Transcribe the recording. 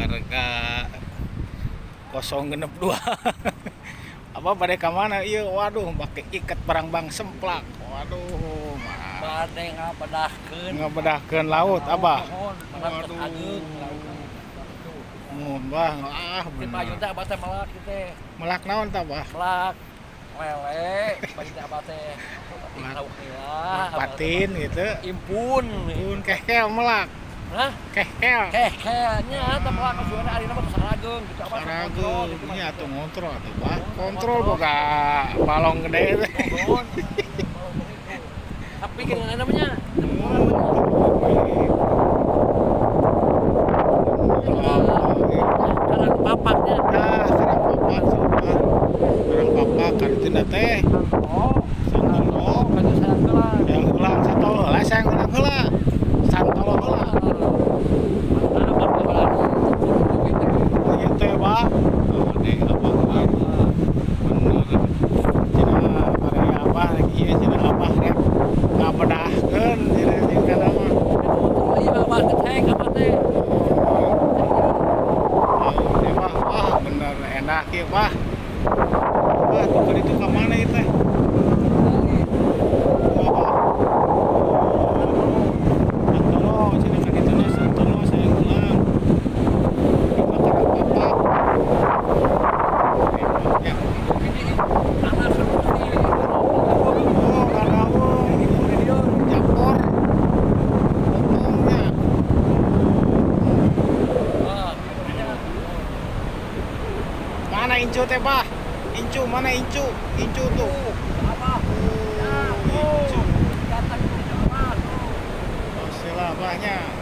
Warga 062. Abah bade ka mana ieu? Waduh, make iket barangbang semplak. Waduh, mah. Bade ngabedahkeun. Ngabedahkeun laut, Abah. Muhun, Waduh. Ageung laut. Muhun, Bah. Ah, Di payun bener. Teh abah teh melak kieu teh. Melak naon tah, Bah? Melak lele, payun teh abah teh. Melak. Lauk nila. Patin gitu. Impun. Pun kehkel melak. Hah? Kehkel. Kehkelnya teh melak suara ari mah sarageung gitu abah. Sarageung, nya atuh ngontrol atuh, Bah. Kontrol boga balong gede teh. Nuhun. Tapi gini namanya. Karang papaknya. Nah, karang papak, sumpah. Karang papak kartina teh. Oh, Santolo. Kaju sayang heula. Yang ulang santolo lah, sayang ulang heula. Santolo heula. Mantap, heula. Ieu teh, Bah. Oh, deh, Abah. Bener. Cenah bari Abah lagi ieu cenah Abah rek ngabedahkeun cenah tingkahna mah. Iya, abah teh, abah teh. Oh, deh, Bah. Wah, bener enak ieu, Bah. Bah, tuh itu ka mana ieu teh? Oh, Bah. Santolo, cenah ka dituna Santolo sayang ulang. Di karang papak. Ya. Ini anak seperti Oh, Karawang. Japor. Potongnya. Mana incu teh, Bah? Incu, mana incu? Incu tuh. Apa? Oh, incu. Datang ke rumah tuh. Oh, sila Abahnya.